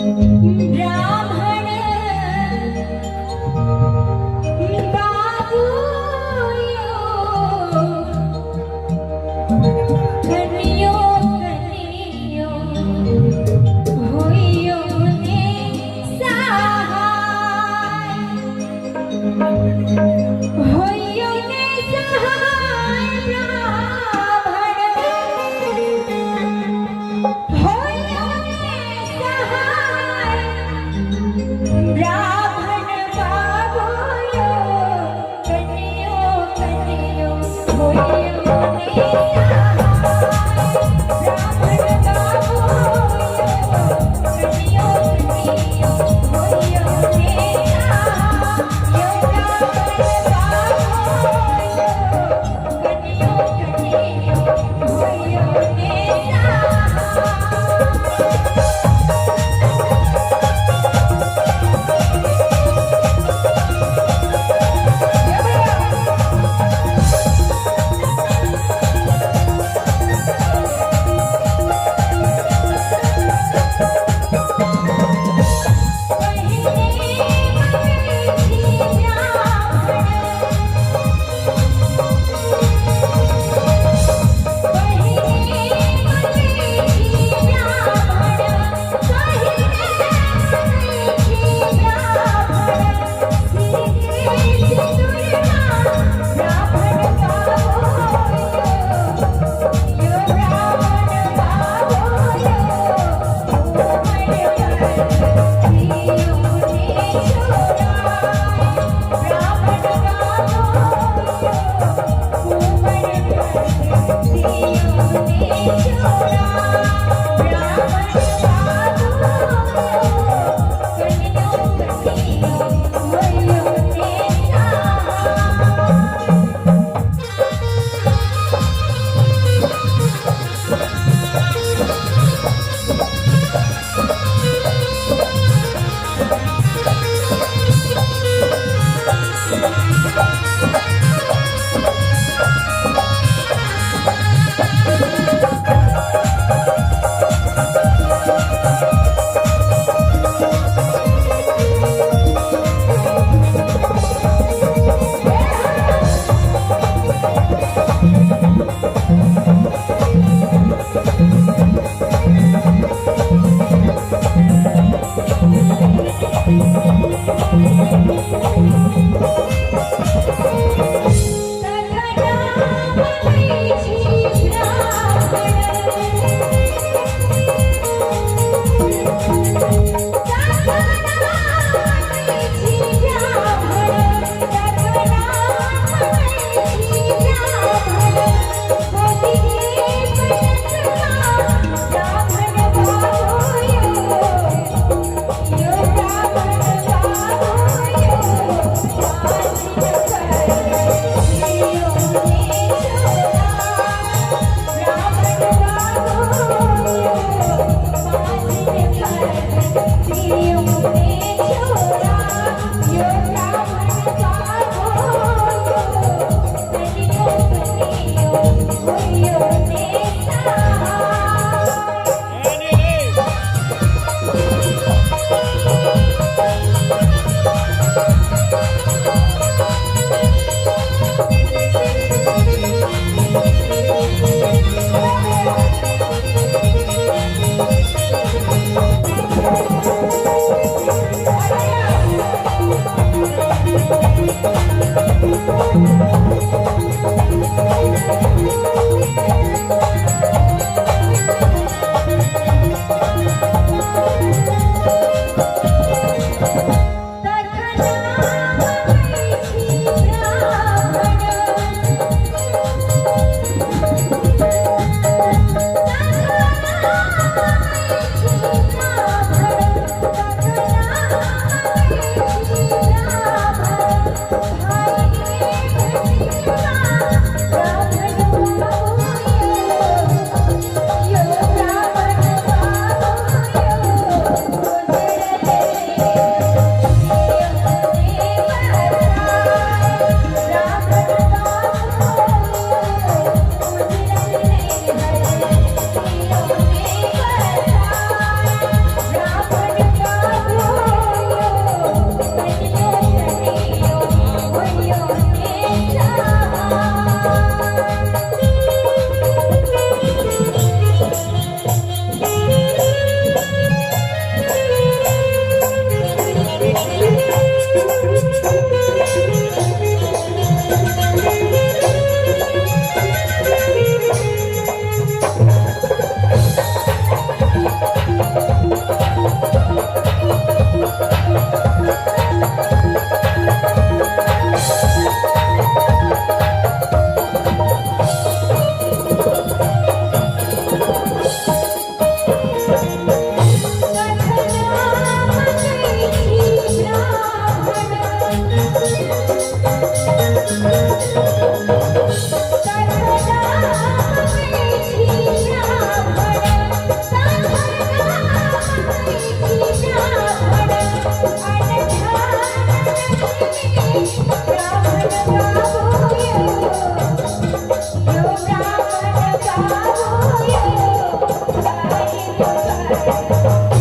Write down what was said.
ब्राह्मण बाबू यो कनियो कनियो होइयो ने सहाय, होइयो ने सहाय ब्राह्मण, होइयो ने सहाय ब्राह्मण बाबू यो कनियो कनियो होइयो ने सहाय, ब्राह्मण बाबू यो कनियो कनियो होइयो ने सहाय, यो ब्राह्मण बाबू यो कनियो कनियो होइयो ने सहाय। पहिने मगैछी ब्राह्मण, पहिने मगैछी ब्राह्मण, पहिने मगैछी ब्राह्मण, सिर के सिन्दुरमा ब्राह्मण बाबू यो, यो ब्राह्मण बाबू यो कुंवर पद दियो ने छोड़ाय, ब्राह्मण बाबू यो कुंवर पद दियो ने छोड़ाय, ब्राह्मण बाबू यो कनियो कनियो होइयो ने सहाय। तखना मगैछी ब्राह्मण, तखना मगैछी ब्राह्मण, तखना मगैछी ब्राह्मण, गोदी के पलंगवा ब्राह्मण बाबू यो, यो ब्राह्मण बाबू यो बाँझिन पद दियो ने छोड़ाय, ब्राह्मण बाबू यो बाँझिन पद दियो ने छोड़ाय, यो ब्राह्मण बाबू यो कनियो कनियो होइयो ने सहाय। ब्राह्मण।